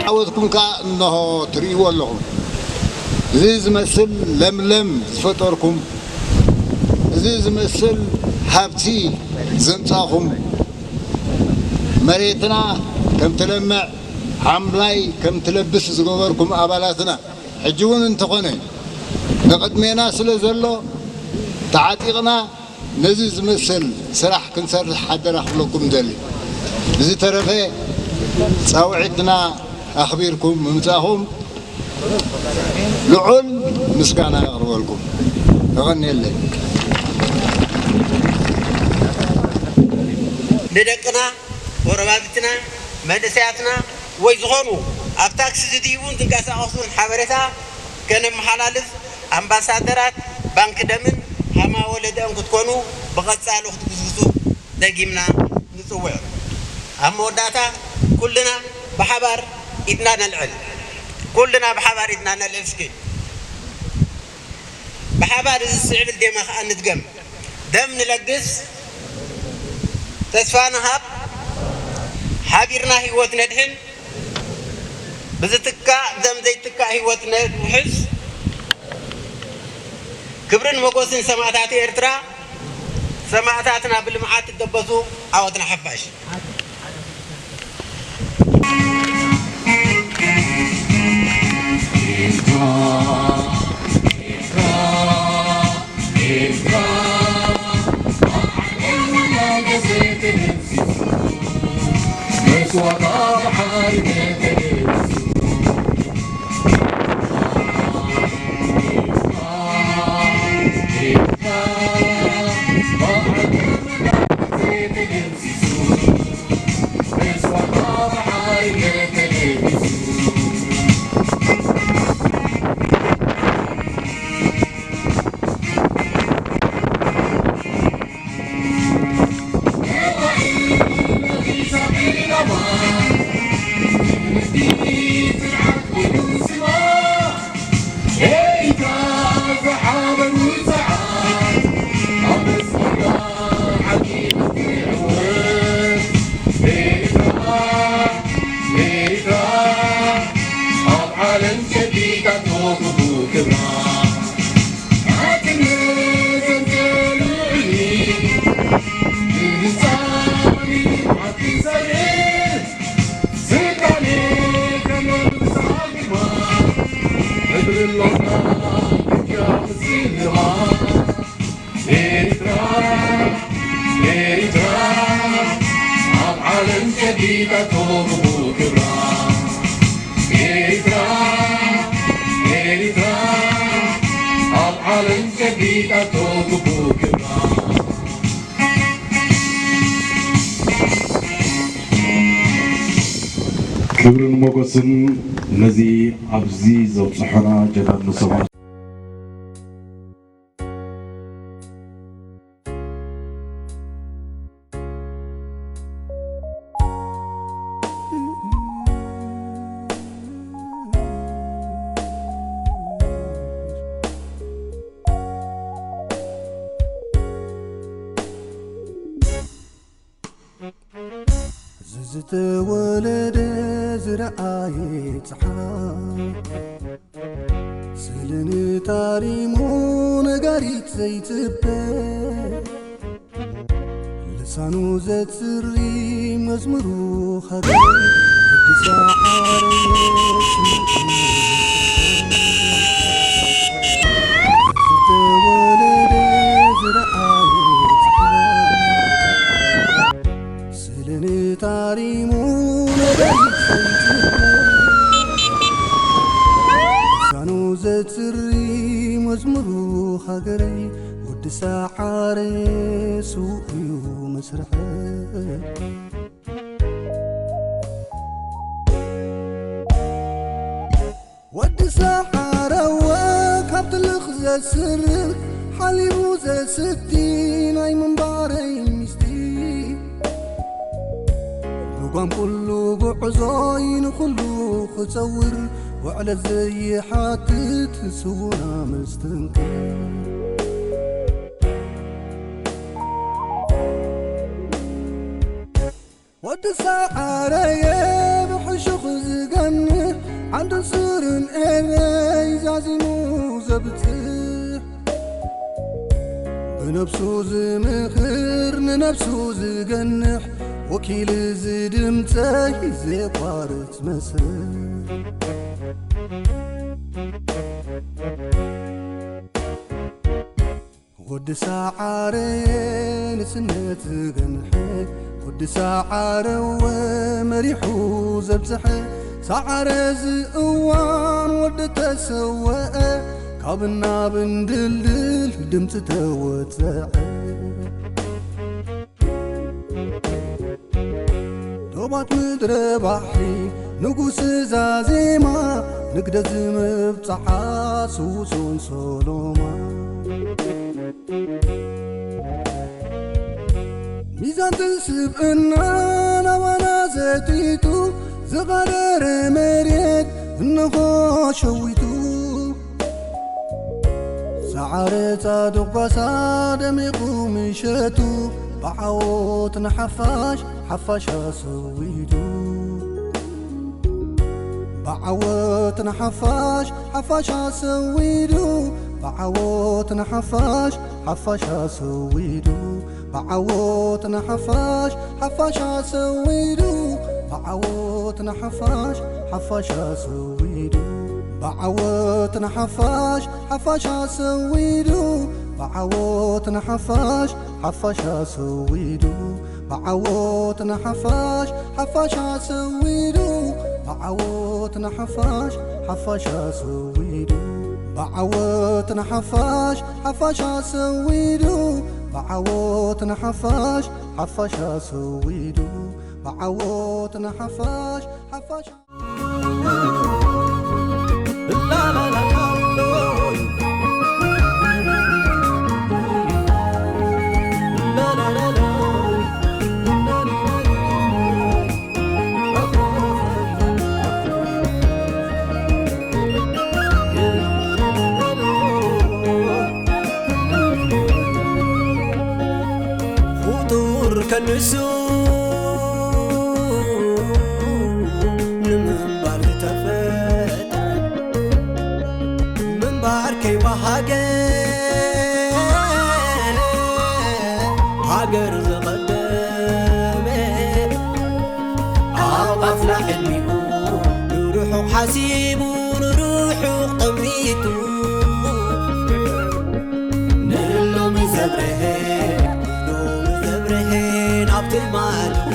ዓወትኩም ከኣ እንሆ ትርእይዎ ኣለኹም። እዚ ዝመስል ለምለም ዝፈጠርኩም፣ እዚ ዝመስል ሃብቲ ዘምጻኹም፣ መሬትና ከም ትለምዕ ሓምላይ ከም ትለብስ ዝገበርኩም ኣባላትና፣ ሕጂ እውን እንተኾነ ንቕድሜና ስለ ዘሎ ተዓጢቕና ነዚ ዝመስል ስራሕ ክንሰርሕ ሓደራ ክብለኩም ደሊ። ብዝተረፈ ጻውዒትና ኣኽቢርኩም ምምጻእኹም ልዑል ምስጋና የቕርበልኩም። የቐንየለይ። ንደቅና፣ ጎረባብትና፣ መንእሰያትና ወይ ዝኾኑ ኣብ ታክሲ ዝድይቡን ዝንቀሳቐሱን ሓበሬታ ከነመሓላልፍ ኣምባሳደራት ባንክ ደምን ሃማ ወለደን ክትኮኑ ብቐጻሊ ክትጉስጉሱ ደጊምና ንጽውዕ። ኣብ መወዳእታ ኩልና ብሓባር ኢድና ነልዕል። ኩልና ብሓባር ኢድና ነልዕል እስኪ። ብሓባር እዚ ዝስዕብል ዜማ ከኣ ንድገም። ደም ንለግስ፣ ተስፋ ንሃብ፣ ሓቢርና ህይወት ነድሕን፣ ብዝትካእ ደም ዘይትካእ ህይወት ነውሕስ። ክብርን ሞጎስን ሰማእታት ኤርትራ፣ ሰማእታትና ብልምዓት ትደበሱ፣ ዓወት ንሓፋሽ። ኤርትራ፣ ኤርትራ፣ ኣብ ዓለም ጸቢቓ ትወግቡ ክብራ። ኤርትራ፣ ኤርትራ፣ ኣብ ዓለም ጸቢቓ ትወግቡ ክብራ። ክብርን ሞገስን ነዚ ኣብዚ ዘብጽሖና ጀጋኑ ሰማእታት። ዝዝተወለደ ዝረኣየ ጸሓይ፣ ስእልን ታሪሙ ነጋሪት ዘይጽበ፣ ልሳኑ ዘጽሪ መዝሙሩ ሃገር፣ ሰዓረ ዝተወለደ ዝረኣየ ፀሓይ፣ ስለ ንታሪሙ ነጋሪት ሰይፅሑ፣ ልሳኑ ዘፅሪ መዝሙሩ ሃገረይ፣ ወዲ ሰዓረ ስዉእ እዩ መስርሐይ። ወዲ ሰዓረወ ካብ ትልኽ ዘስርኽ፣ ሓሊቡ ዘስቲ ናይ ምንባረይ ሚስቲ። ልጓም ኩሉ ጉዕዞይ ንኹሉ ክጸውር፣ ውዕለት ዘይሓትት ስውና መስተንክር። ወዲ ሰዓረየ ብሕሹኽ ዝገንሕ፣ ዓንዱን ሱርን ኤረይ ዛዚሙ ዘብጽሕ፣ ብነብሱ ዝምኽር ንነብሱ ዝገንሕ፣ ወኪል እዚ ድምጸይ ዘየቋርጽ መስርሕ። ወዲ ሰዓረ ንስነት ዝገንሐ፣ ወዲ ሰዓረወ መሪሑ ዘብጽሐ፣ ሰዓረ ዝእዋን ወዲ ተሰወአ፣ ካብ ናብ እንድልድል ድምፂ ተወፀዐ። ዶባት ምድረ ባሕሪ ንጉስ ዛዜማ፣ ንግደት ዝምብፅዓ ስውሶን ሶሎማ። ሚዛን ትስብእና ናባና ዘቲቱ፣ ዝቐደረ መሬት እንሆ ሸዊቱ። ሰዓረ ጻድቕ ጓሳ ደሚቑ ምሸቱ፣ ብዓወት ንሓፋሽ ሓፋሽ ኣሰዊዱ። ብዓወት ንሓፋሽ ሓፋሽ ኣሰዊዱ። ብዓወት ንሓፋሽ ሓፋሽ ኣሰዊዱ። ብዓወት ንሓፋሽ ሓፋሽ ኣሰዊዱ። ብዓወት ንሓፋሽ ሓፋሽ ኣሰዊዱ። ብዓወት ንሓፋሽ ሓፋሽ ኣሰዊዱ። ብዓወት ንሓፋሽ ሓፋሽ ኣሰዊዱ። ብዓወት ንሓፋሽ ሓፋሽ ኣሰዊዱ። ብዓወት ንሓፋሽ ሓፋሽ ኣሰዊዱ። ብዓወት ንሓፋሽ ሓፋሽ ኣሰዊዱ። ብዓወት ንሓፋሽ ሓፋሽ ኣሰዊዱ። ብዓወት ንሓፋሽ ሓፋሽ ፍጡር ከንሱ ንምንባር ዝተፈጥረ፣ ምንባር ከይወሃገ ሃገር ዘቐደመ፣ ኣብ ኣፍላ ሕልሚኡ ንርሑቕ ሓሲቡ ንርሑቕ ጠሚቱ፣ ንሎሚ ዘብርሀ፣ ንሎሚ ዘብርሀ ናብቲ ማልኡ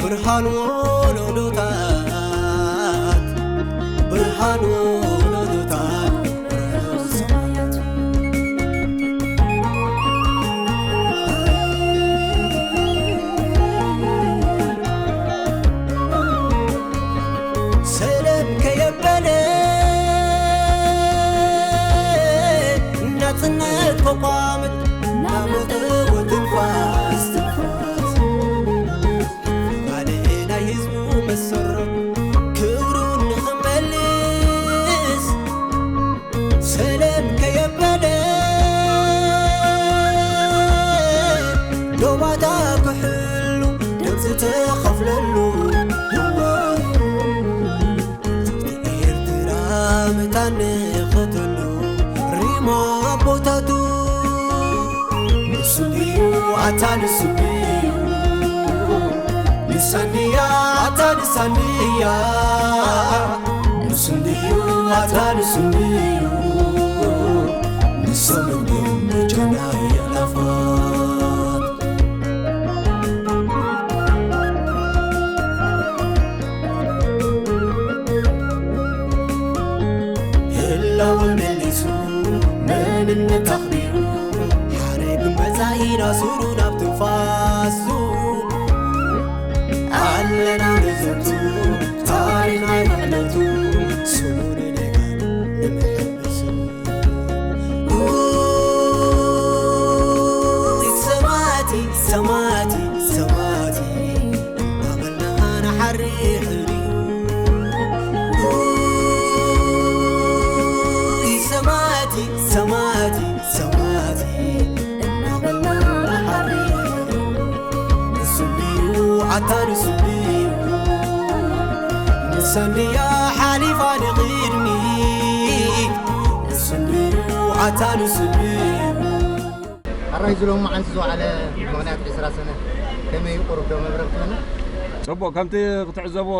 ብርሃን ወለዶታት፣ ብርሃን ወለዶታት፣ ብርሃን ሰማያት። ሰለም ከየበለ ናጽነት ከቋምት ናሞተ ወትንፋስ ትንፋስ፣ ፍቓደ ናይ ህዝቡ መሰረት ክብሩ ንኽመልስ፣ ሰለም ከየበለ ዶባታ ክሕሉ ደም ዝተኸፍለሉ፣ ኤርትራ መታን ኸተሉ ሪሞ ኣቦታቱ፣ ንሱ ድዩ ኣታ ንሱ ድዩ፣ ንሱ ንሳንድያ ኣታ ንሳንድያ ንስንድዩ ኣታ ንስንድዩ ንሰምድም መጨና የላፋት ህላወ መሊሱ መንነት ኣኽቢሩ ሓረግ መጻኢና ሱሩ ናብ ትንፋሱ ኣለና ንዘቱ ታሪኽ ናይ ምሕነቱ ስሙ ንደጋን ንምሕብሱ ሰማቲ ሰማቲ ሰማቲ ኣበልና ንሓሪ ሕሪኡ ሰማቲ ሰማቲ ሰማቲ እናበልና ንሓሪ ንስንድዩ ኣታ ንስንድዩ ንሰንድያ ሓሊፋ ንቕድሚት ንስንድዩ ኣታ ንስንድዩ ኣራይ ዝሎም መዓልቲ ዝወዓለ ምኽንያት ዕስራ ሰነ ከመይ እዩ? ቁሩብ ዶ መብረር ትህበና? ጽቡቕ፣ ከምቲ ክትዕዘቦ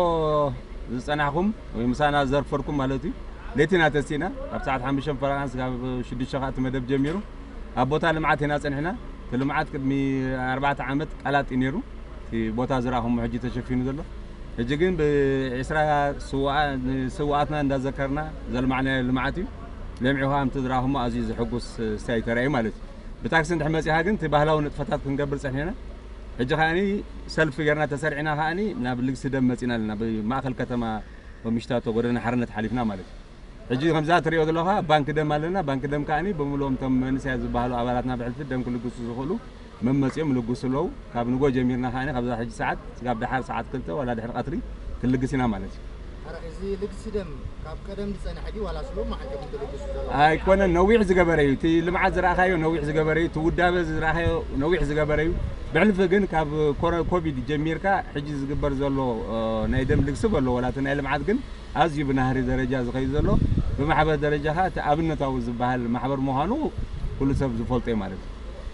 ዝጸናሕኩም ወይ ምሳና ዘርፈርኩም ማለት እዩ። ለይትና ተሲእና ካብ ሰዓት ሓሙሽተ ፈረቓን ስጋብ ሽዱሽተ ከኣ እቲ መደብ ጀሚሩ ኣብ ቦታ ልምዓት ኢና ጸኒሕና። እቲ ልምዓት ቅድሚ ኣርባዕተ ዓመት ቀላጥ እዩ ነይሩ። እቲ ቦታ ዝረኣኹሞ ሕጂ ተሸፊኑ ዘሎ። ሕጂ ግን ብዒስራ ስውኣ-፣ ስውኣትና እንዳዘከርና ዘልማዕናዮ ልምዓት እዩ። ለሚዑ ከኣ ከምቲ ዝረኣኹሞ ኣዝዩ ዘሐጉስ ስታይ ተራእዩ ማለት እዩ። ብታክሲ እንድሕር መጺኻ ግን እቲ ባህላዊ ንጥፈታት ክንገብር ጸኒሕና። ሕጂ ከኣኒ ሰልፊ ጌርና ተሰሪዕና ከኣኒ ናብ ልግሲ ደም መጺና ኣለና። ብማእከል ከተማ ወምሽታቶ ጎደና ሓርነት ሓሊፍና ማለት እዩ። ሕጂ ከምዛ ትሪኦ ዘለኻ ባንክ ደም ኣለና። ባንክ ደም ከኣኒ ብምሉኦም እቶም መንእሰያት ዝበሃሉ ኣባላትና ብሕልፊ ደም ክልግሱ ዝኽእሉ መመጺኦም ይልግሱ ኣለዉ። ካብ ንጎ ጀሚርና ከኣኒ ካብዛ ሕጂ ሰዓት ስጋብ ደሓር ሰዓት ክልተ ዋላ ድሕሪ ቀትሪ ክንልግስ ኢና ማለት እዩ። ኣረ፣ እዚ ልግሲ ደም ካብ ቀደም ዝጸንሐ ድዩ ዋላ ስለ መዓልቲ ኢኹም ትልግሱ ዘለኹም? ኣይኮነን፣ ነዊሕ ዝገበረ እዩ። እቲ ልምዓት ዝረኣኻዮ ነዊሕ ዝገበረ እዩ። እቲ ውዳበ ዝረኣኻዮ ነዊሕ ዝገበረ እዩ። ብሕልፊ ግን ካብ ኮረ-፣ ኮቪድ ጀሚርካ ሕጂ ዝግበር ዘሎ፣ እ፣ ናይ ደም ልግሲ በሎ፣ ዋላ እቲ ናይ ልምዓት ግን ኣዝዩ ብናህሪ ደረጃ ዝኸይድ ዘሎ፣ ብማሕበር ደረጃ ኸኣ እቲ ኣብነታዊ ዝበሃል ማሕበር ምዃኑ ኩሉ ሰብ ዝፈልጦ እዩ ማለት እዩ።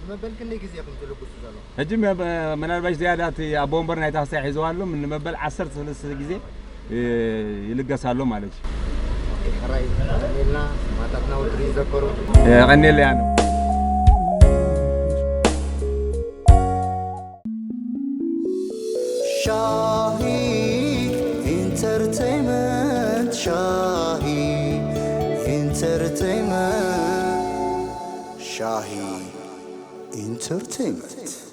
ንመበል ክንደይ ግዜ ኢኹም ትልግሱ ዘለኹም? ሕጂ መ-፣ መናልባሽ ዝያዳ እቲ ኣቦ ወንበር ናይታ ክሳይ ሒዝዋ ኣሎ፣ ንመበል ዓሰርተ ሰለስተ ግዜ፣ እ፣ ይልገስ ኣሎ ማለት እዩ። ኦኬ፣ ሕራይ፣ ቀኒልና፣ ሰማእታትና ወትሩ ይዘከሩ። የቐንየለይ ኣነ። ሻሂ ኢንተርተይመንት፣ ሻሂ ኢንተርተይመንት፣ ሻሂ ኢንተርተይመንት።